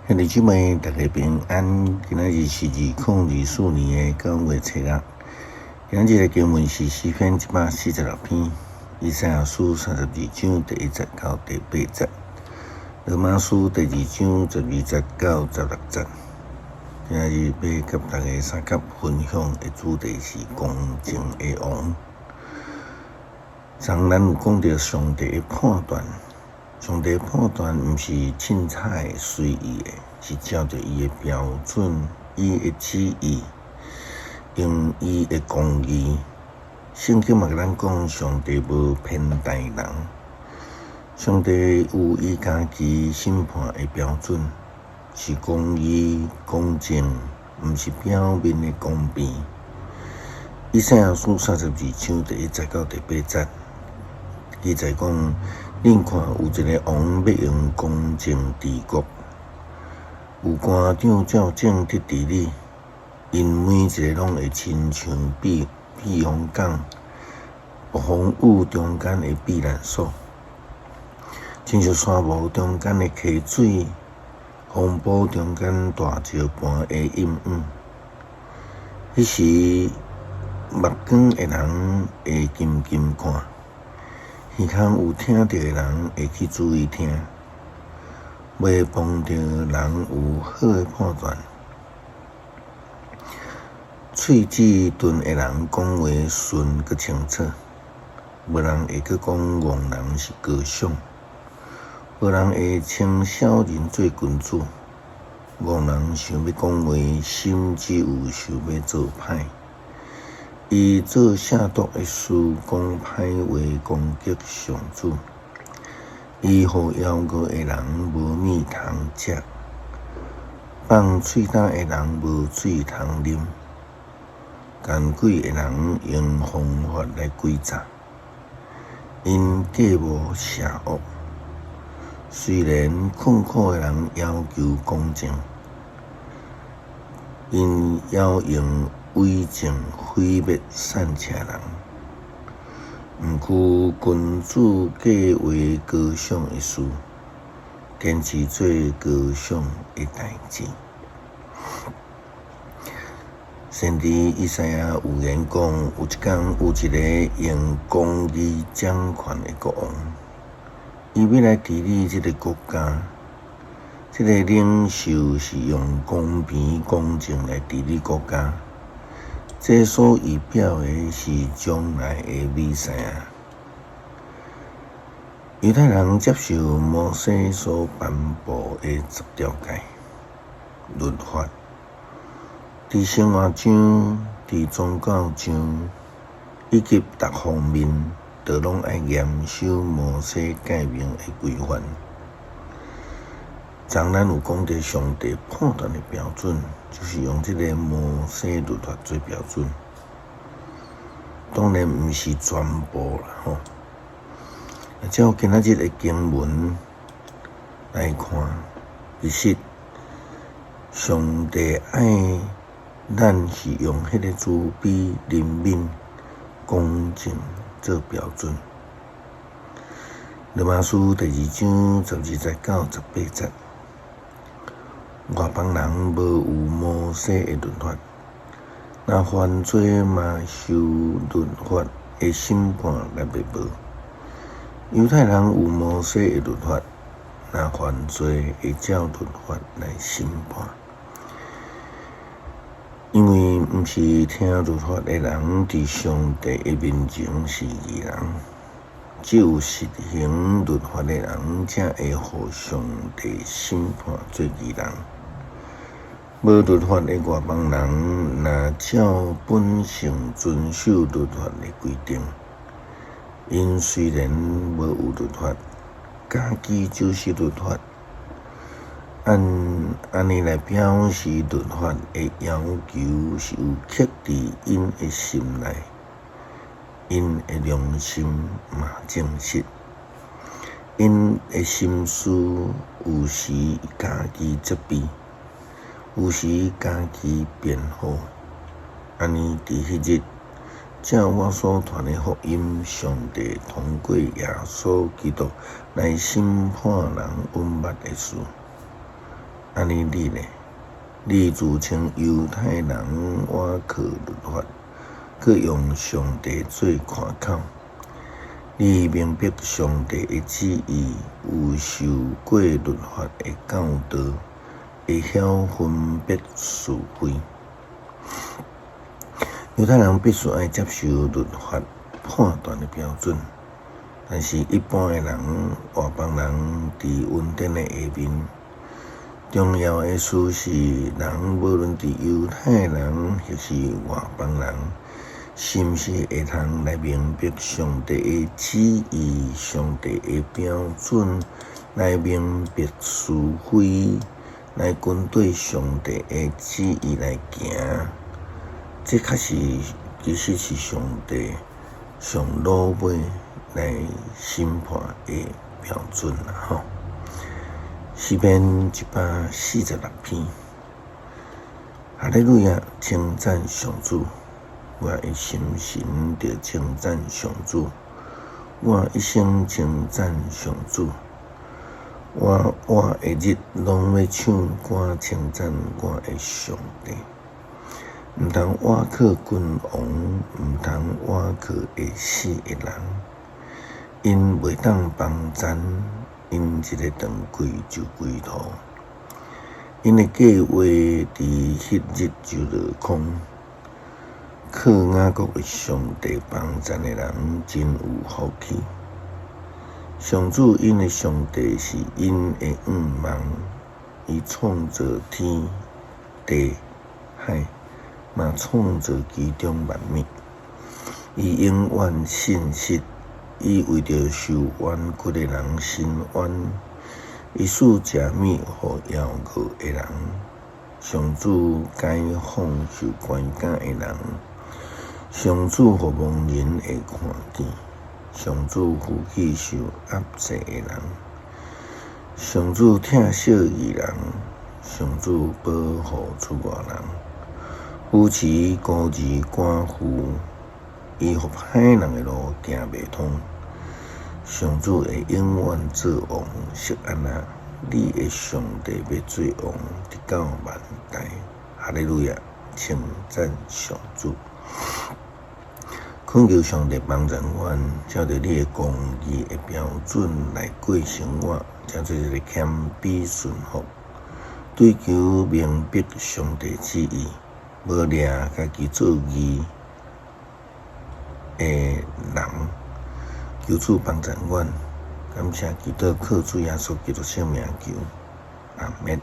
兄弟姊妹，大家平安。今仔日是2024年的9月初六。今仔日的經文是詩篇146篇，以賽亞書32章第1節到第8節，羅馬書第2章12節到16節。今仔日欲佮大家相佮分享的主題是公正的王。昨咱有講著上帝的判斷，上帝的判斷毋是凊彩隨意的，是照著伊的標準、伊的旨意，用伊的公義。聖經嘛共咱講，上帝無偏待人，上帝有伊家己審判的標準，是公義、公正，毋是表面的公平。以賽亞書32章第1節到第8節記載講：恁看，有一个王欲用公正治國，有官長照正直治理，𪜶每一个攏會親像避風港，暴風雨中間的避難所，親像沙漠中間的溪水，風暴中間大石磐的蔭影。彼時，目光的人會緊緊看，耳孔有聽著的人會去注意聽，欲幫著人有好的判斷。喙齒鈍的人講話順閣清楚，無人會閣講戇人是高尚，無人會稱小人做君子。戇人想欲講話，心只有想欲做歹。伊做下毒的事，講歹話攻擊上主。伊予枵餓的人無物通食，放喙焦的人無水通啉。奸詭的人用方法來詭詐，𪜶計謀邪惡。雖然困苦的人要求公正，𪜶猶用偽證毀滅散赤人。毋過君主計劃高尚的事，堅持做高尚的代誌。先知以賽亞預言講，有一工有一个用公義掌權的國王，伊欲來治理這个國家。這个領袖是用公平公正來治理國家。這所預表的是將來的彌賽亞。猶太人接受摩西所頒布的十條誡律法，佇生活上、佇宗教上以及逐方面，都攏愛嚴守摩西誡命的規範。昨咱有講著上帝判斷的標準，就是用這个摩西律法做標準。當然毋是全部啦，吼。照今仔日的經文來看，其實上帝愛咱是用彼个慈悲、憐憫、公正做標準。羅馬書第2章12節到18節，外邦人無有摩西的律法，若犯罪嘛受律法的審判來袂無。猶太人有摩西的律法，若犯罪會照律法來審判。因為毋是聽律法的人，佇上帝的面前是義人，只有實行律法的人，才會予上帝審判做義人。無律法的外邦人，若照本性遵守律法的規定，𪜶雖然無有律法，家己就是律法。按按呢來表示律法的要求是有刻佇𪜶的心內，𪜶的良心嘛證實，𪜶的心思有時家己責備，有時家己辯護。按呢佇彼日，照我所傳的福音，上帝通過耶穌基督來審判人隱密的事。按呢你咧，你自稱猶太人，倚靠律法，閣用上帝做誇口。你明白上帝的旨意，有受過律法的教導，會曉分別是非。猶太人必須愛接受律法判斷的標準，但是一般的人、外邦人佇恩典的下面，重要的事是，人無論佇猶太人抑是外邦人，是毋是會通來明白上帝的旨意、上帝的標準，來明白是非，來跟綴上帝的旨意來行，這較是其實是上帝上落尾來審判的標準啦吼。詩篇146篇，哈利路亞，稱讚上主，我的心神著稱讚上主，我一生稱讚上主，我活的日攏欲唱歌稱讚我的上帝。毋通倚靠君王，毋通倚靠會死的人，𪜶袂當幫贊，𪜶一个斷氣就歸土，𪜶的計劃佇彼日就落空。靠雅各的上帝幫贊的人真有福氣。上主𪜶的上帝是𪜶的向望，伊創造天地海，嘛創造其中萬物。伊永遠信實，伊為著受彎曲的人伸冤，伊賜食物予枵餓的人。上主解放受關監的人，上主予盲人會看見，上主扶起受壓制的人，上主疼惜義人，上主保護出外人，扶持孤兒寡婦，伊予歹人的路行袂通。上主會永遠做王，錫安啊，你的上帝欲做王，直到萬代。哈利路亞，稱讚上主。懇求上帝幫助阮，照著你的公義的標準來過生活，才做一个謙卑順服，追求明白上帝旨意，無掠家己做義的人。求主幫助阮，感謝基督，靠主耶穌基督聖名求，阿們。